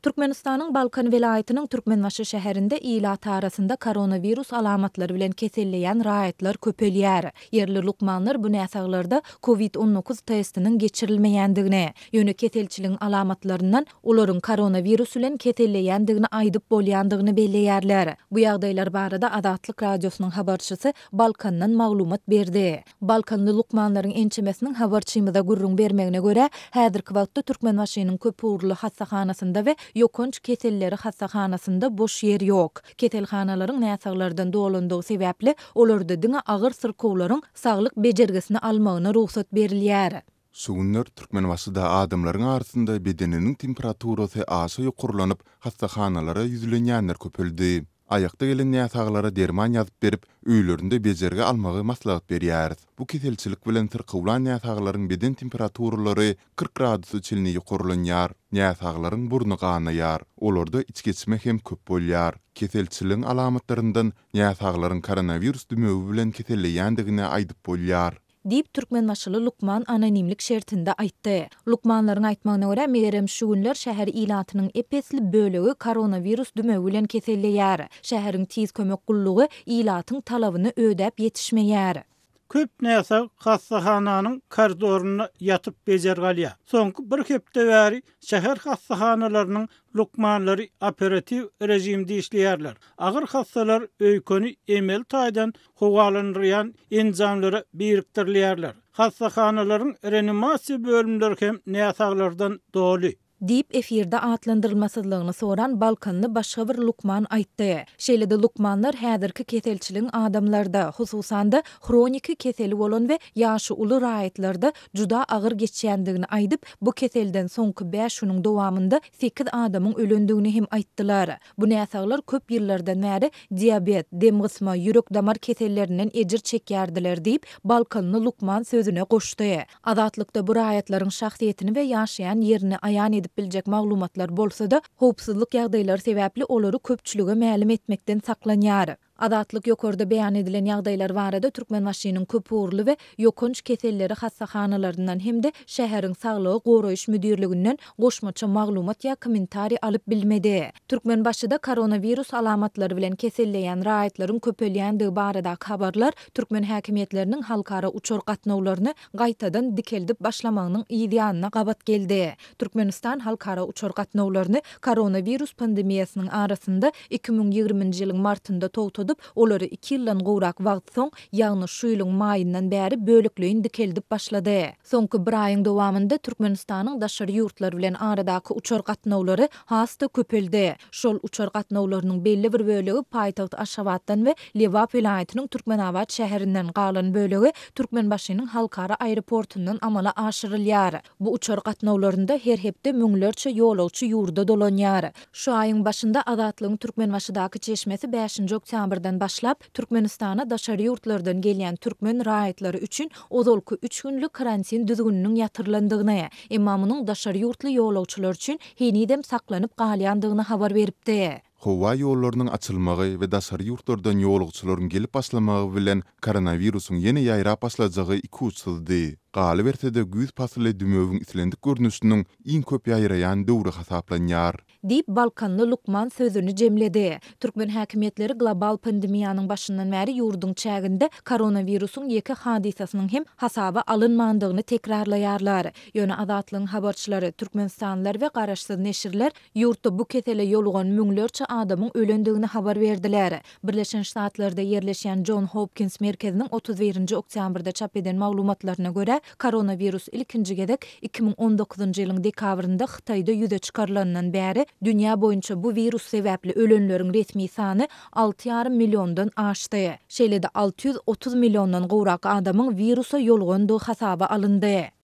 Türkmenistanyň Balkan welaýatynyň Türkmenbaşy şäherinde ilat arasynda koronawirus alamatlary bilen keselleýän raýatlar köpelýär. Ýerli lukmanlar bu näsaglarda Covid 19 testiniň geçirilmeýändigini, ýöne keselçiligiň alamatlaryndan olaryň koronawirus bilen keselleýändigini aýdyp bolýandygyny belleýärler. Bu ýagdaýlar barada Azatlyk Radiosynyň habarçysy Balkandan maglumat berdi. Balkanly lukmanlaryň ençemesiniň habarçymyza gürrüň bermegine görä, häzirki wagtda Türkmenbaşynyň köpugurly hassahanasynda we ýokanç keselleri hassahanasynda boş ýer ýok. Keselhanalaryň näsaglardan dolandygy sebäpli, olarda diňe agyr syrkawlaryň saglyk bejergisini almagyna rugsat berilýär. Şu günler Türkmenbaşyda adamlaryň arasynda bedeniniň temperaturasy aşa ýokarlanyp, hassahanalara ýüzlenýänler köpeldi. Aýakda gelen näsaglara derman ýazyp berip, öýlerinde bejergi almagy maslahat berýäris. Bu keselçilik bilen syrkawlan näsaglaryň beden temperaturalary 40 gradusa çenli ýokarlanýar. Näsaglaryň burny ganaýar. Olarda içgeçme hem köp bolýar. Keselçiligiň alamatlaryndan näsaglaryň koronawirus dümewi bilen keselleýändigini aýdyp bolýar. Diýip, türkmenbaşyly lukman anonimlik şertinde aýtdy. Lukmanlaryň aýtmagyna görä, megerem şu günler şäher ilatynyň ep-esli bölegi koronawirus dümewi bilen keselleýär. Şäheriň tiz kömek gullugy ilatyň talabyny ödäp ýetişmeýär. Köp näsag hassahananyň koridorynda ýatyp bejergi alýar. Soňky bir hepde bäri şäher hassahanalarynyň lukmanlary operatiw režimde işleýärler. Agyr hassalar öýkeni emeli taýdan howalandyrýan enjamlara birikdirilýärler. Hassahanalaryň reanimasiýa bölümleri hem näsaglardan doly. Diýip, efirde atlandyrylmasyzlygyny soran balkanly başga bir lukman aýtdy. Şeýle-de lukmanlar häzirki keselçiligiň adamlarda, hususan-da, hroniki keseli bolan we ýaşy uly raýatlarda juda agyr geçýändigini aýdyp, bu keselden soňky bäş günüň dowamynda sekiz adamyň ölendigini hem aýtdylar. Bu näsaglar köp ýyllardan bäri diabet, demgysma, ýürek-damar kesellerinden ejir çekýärdiler diýip, balkanly lukman sözüne goşdy. Azatlykda bu raýatlaryň şahsyýetini we ýaşaýan ýerini aýan edip biljek maglumatlar bolsa-da, howpsuzlyk ýagdaýlary sebäpli olary köpçülige mälim etmekden saklanýar. Azatlyk ýokarda beýan edilen ýagdaýlar barada Türkmenbaşynyň köpugurly we ýokanç keselleri hassahanalaryndan hem-de şäheriň saglygy goraýyş müdirliginden goşmaça maglumat ýa kommentariý alyp bilmedi. Türkmenbaşyda koronawirus alamatlary bilen keselleýän raýatlaryň köpelýändigi baradaky habarlar türkmen häkimiýetleriniň halkara uçar gatnawlaryny gaýtadan dikeldip başlamagynyň yz ýanyna gabat geldi. Türkmenistan halkara uçar gatnawlaryny koronawirus pandemiýasynyň arasynda 2020-nji ýylyň martynda togtadyp, olary iki ýyldan gowrak wagt soň, ýagny şu ýylyň maýyndan bäri bölekleýin dikeldip başlady. Soňky bir aýyň dowamynda Türkmenistanyň daşary ýurtlar bilen aradaky uçar gatnawlary has-da köpeldi. Şol uçar gatnawlarynyň belli bir bölegi paýtagt Aşgabatdan we Lebap welaýatynyň Türkmenabat şäherinden, galan bölegi Türkmenbaşynyň halkara aeroportundan amala aşyrylýar. Bu uçar gatnawlarynda her hepde müňlerçe ýolagçy ýurda dolanýar. Şu aýyň başynda Azatlygyň Türkmenbaşydaky çeşmesi bäşinji oktýabrdan başlap, Türkmenistana daşary ýurtlardan gelýän türkmen raýatlary üçin ozalky üç günlük karantin düzgüniniň ýatyrylandygyny, emma munuň daşary ýurtly ýolagçylar üçin henizem saklanyp galýandygyny habar beripdi. Howa ýollarynyň açylmagy we daşary ýurtlardan ýolagçylaryň gelip başlamagy bilen koronawirusyň ýene ýaýrap başlajagy ikuçsuzdy. Galyberse-de güýz pasyly dümewiň islendik görnüşiniň iň köp ýaýraýan döwri hasaplanýar. Diýip, balkanly lukman sözüni jemledi. Türkmen häkimiýetleri global pandemiýanyň başyndan bäri ýurduň çäginde koronawirusyň ýeke hadysasynyň hem hasaba alynmandygyny tekrarlaýarlar. Ýöne Azatlygyň habarçylary, türkmenistanlylar we garaşsyz neşirler Ýurtda bu kesele ýolugan müňlerçe adamyň ölendigini habar berdiler. Birleşen Ştatlarda ýerleşýän Jon Hopkins merkeziniň 31 nji oktýabrda çap eden maglumatlaryna görä, koronawirus ilkinji gezek 2019-njy ýylyň dekabrynda Hytaýda ýüze çykarylandan bäri dünýä boýunça bu wirus sebäpli ölenleriň resmi sany alty ýarym milliondan aşdy. Şeýle-de 630 milliondan gowrak adamyň wirusa ýolugandygy hasaba alyndy.